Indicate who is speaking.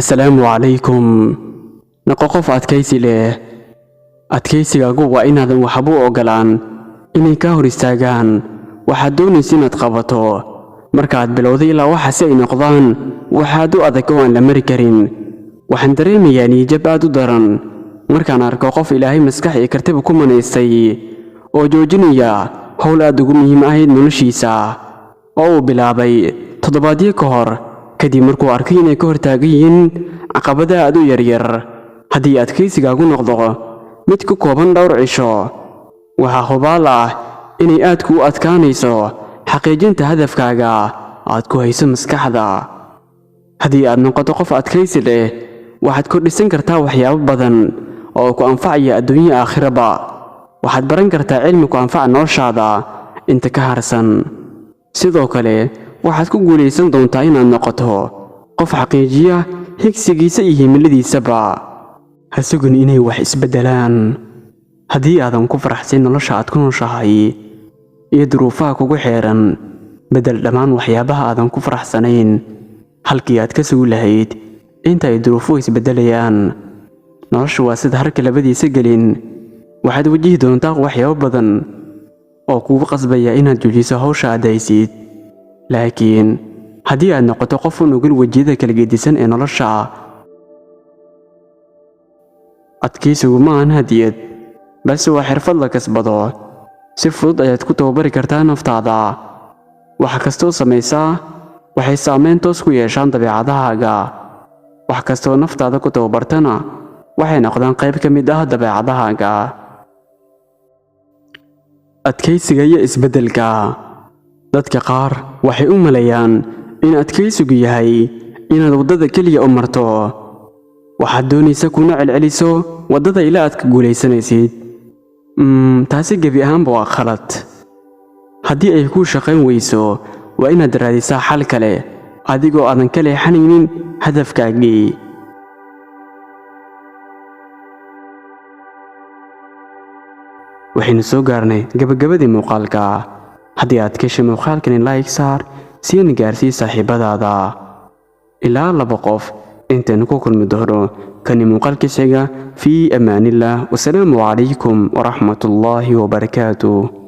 Speaker 1: Asalaamu calaykum. Noqo qof adkaysi leh. Adkaysigaagu waa inaadan waxba u ogolaan inay kaa hor istaagaan waxaad doonaysa inaad qabato. Markaad bilowday ilaa waxa si ay noqdaan waxaad u adag oo aan la mari karin. Waxaan dareemayaa niyadjab aad u daran markaan arko qof Ilaahay maskax iyo kartiba ku manaystay oo joojinaya howl aad ugu muhiim ahayd noloshiisa oo uu bilaabay toddobaadyo ka hor, kadib markuu arkay inay ka hortaagan yihiin caqabadaha aad u yaryar. Haddii adkaysigaagu noqdo mid ku kooban dhowr cisho, waxaa hubaal ah inay aad kuu adkaanayso xaqiijinta hadafkaaga aad ku hayso maskaxda. Haddii aad noqoto qof adkaysi leh, waxaad kordhisan kartaa waxyaabo badan oo ku anfacaya adduunyo aakhiraba. Waxaad baran kartaa cilmi ku anfaca noloshaada inta ka harsan. Sidoo kale waxaad ku guulaysan doontaa inaad noqoto qof xaqiijiya higsigiisa iyo himiladiisaba. Ha sugin inay wax isbeddelaan. Haddii aadan ku faraxsan nolosha aad ku nooshahay iyo duruufaha kugu xeeran, beddel dhammaan waxyaabaha aadan ku faraxsanayn halkii aad ka sugi lahayd inta ay duruufuhu isbeddelayaan. Noloshu waa sida harka labadiisa gelin. Waxaad wajihi doontaa waxyaabo badan oo kugu qasbaya inaad joojiso hawsha aad haysid. Laakiin haddii aad noqoto qof u nugul wejiyada kala gedisan ee nolosha, adkaysigu ma ahan hadiyad, balse waa xirfad la kasbado. Si fudud ayaad ku tababari kartaa naftaada. Wax kastoo samaysaa waxay saameyn toos ku yeeshaan dabeecadahaaga. Wax kastoo naftaada ku tababartana waxay noqdaan qayb ka mid ah dabeecadahaaga. Adkaysiga iyo isbeddelka. Dadka qaar waxay u maleeyaan in adkaysigu yahay inaad waddada keliya u marto waxaad doonaysa, kuna celceliso waddada ilaa aad ka guulaysanaysid. Taasi gebi ahaanba waa khalad. Haddii ay kuu shaqayn weyso, waa inaad raadisaa xal kale, adigoo aadan ka leexanaynin hadafkaagii. Waxaynu soo gaarnay gabagabadii muuqaalka. Haddii aad ka heshay muuqaalkani, like saar, siina gaarsii saaxiibadaada ilaa 2 qof. Intaynu ku kulmi doono kani muuqaalkiisa xiga, fii amaanillah, wasalaamu calaykum waraxmatullaahi wabarakaatuh.